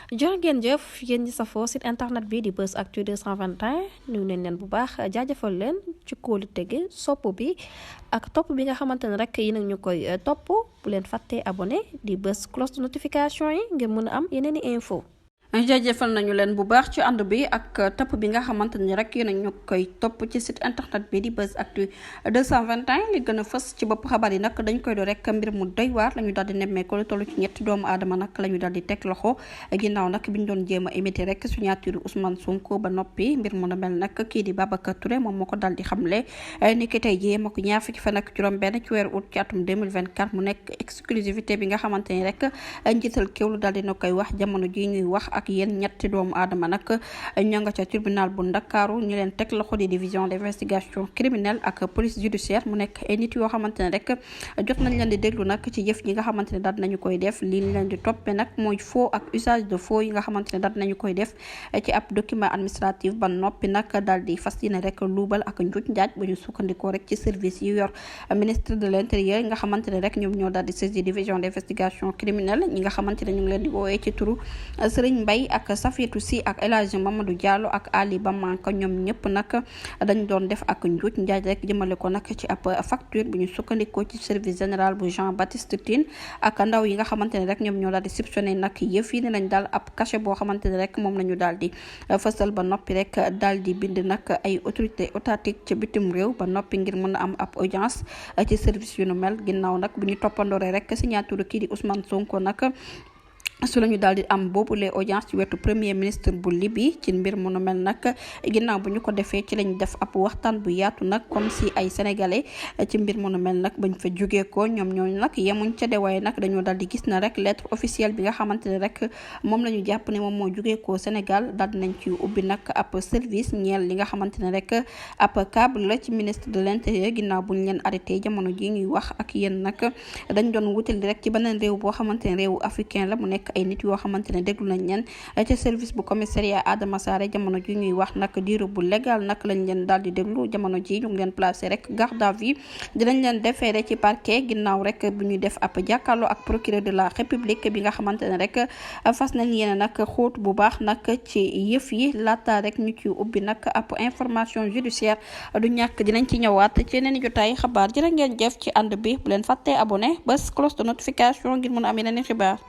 jërë ngeen jëf yéen ñi safoo site internet bi di Buzz Actu 221 nuyu nañ leen bu baax jaajëfal leen ci kóolu tege sopp bi ak topp bi nga xamante ne rek yi nag ñu koy topp bu leen fàttee abonné di bës cloche de notification yi ngir mën a am yeneen i info jaajëfal nañu leen bu baax ci ànd bi ak topp bi nga xamante ni rek yéen ñu koy topp ci site internet bi di Buzz Actu 221 li gën a fës ci bopp xabaar yi nag dañ koy do rek mbir mu doy waar la ñu daal di nemmeeku lu toll ci ñetti doomu aadama nag la ñu daal di teg loxo ginnaaw nag bi ñu doon jéem a imiter rek signature Ousmane Sonko ba noppi mbir mu na mel nag kii di Babacar Touré moom moo ko daal di xamle ni ki tey jii ma ko ñaar fukki fan ak juróom-benn ci weeru août ci atum 2024 mu nekk exclusivité bi nga xamante ni rek njiital kéwlu daal dina koy wax jamono ji ñuy wax ak yéen ñetti doomu aadama nag ña nga ca tribunal bu Ndakaaru ñu leen teg loxo di division d'investigation criminelle ak police judiciaire mu nekk ay nit yoo xamante ne rek jot nañ leen di déglu nag ci jëf yi nga xamante ne daal nañu koy def lii ñu leen di toppee nag mooy faux ak usage de faux yi nga xamante ne daal nañu koy def ci ab document administratif ba noppi nag daal di fas yéene rek luubal ak njuuj njaaj bu ñu sukkandikoo rek ci service yi yor ministre de l'intérieur nga xamante ne rek ñoom ñoo daal di saisir division d'investigation criminelle ñi nga xamante ne ñu ngi leen di woowee ci turu Serigne Mbaye ak Safiatou Sy ak El Hadji Mamadou Diallo ak Ali Bamanka ñoom ñëpp nag dañ doon def ak njuuj njaaj rek jëmale ko nag ci ab facture bu ñu sukkandikoo ci service général bu Jean Baptiste Tine ak ndaw yi nga xamante ne rek ñoom ñoo daal di soupçonné nag yëf yi ne nañ daal ab cachet boo xamante ne rek moom la ñu daal di fësal ba noppi rek daal di bind nag ay autorité étatique ci bitim réew ba noppi ngir mën a am ab audience ci service yu nu mel ginnaaw nag bu ñu toppandooree rek signature kii di Ousmane Sonko nag su lañu daal di am boobu les audience ci wetu premier ministre bu Libye ci mbir mu nu mel nag ginnaaw bu ñu ko defee ci lañ def ab waxtaan bu yaatu nag comme si ay sénégalais ci mbir mu nu mel nag bañ fa jógee ko ñoom ñooñu nag yemuñ ca de waaye nag dañoo daal di gis na rek lettre officielle bi nga xamante ne rek moom la ñu jàpp ne moom moo jógee ko Sénégal daal dinañ ci ubbi nag ab service ñeel li nga xamante ne rek ab câble la ci ministre de l'intérieur ginnaaw bu ñu leen arrêté jamono ji ñuy wax ak yéen nag dañ doon wutali rek ci beneen réew boo xamante ne réewu africain la mu nekk ay nit yoo xamante ne déglu nañ leen ci service bu commissariat Adama Sarr jamono ji ñuy wax nag diiru bu légal nag lañ leen daal di déglu jamono ji ñu ngi leen placé rek garde à vue dinañ leen déféré ci parquet ginnaaw rek bu ñuy def ab jàkkaarloo ak procureur de la république bi nga xamante ne rek fas nañ yéene nag xóot bu baax nag ci yëf yi laata rek ñu ci ubbi nag ab information judiciaire du ñàkk dinañ ci ñëwaat ci yeneen i jotaay xabaar jërë ngeen jëf ci ànd bi bu leen fàttee abonné bés cloche de notification ngir mën a am yeneen i xibaar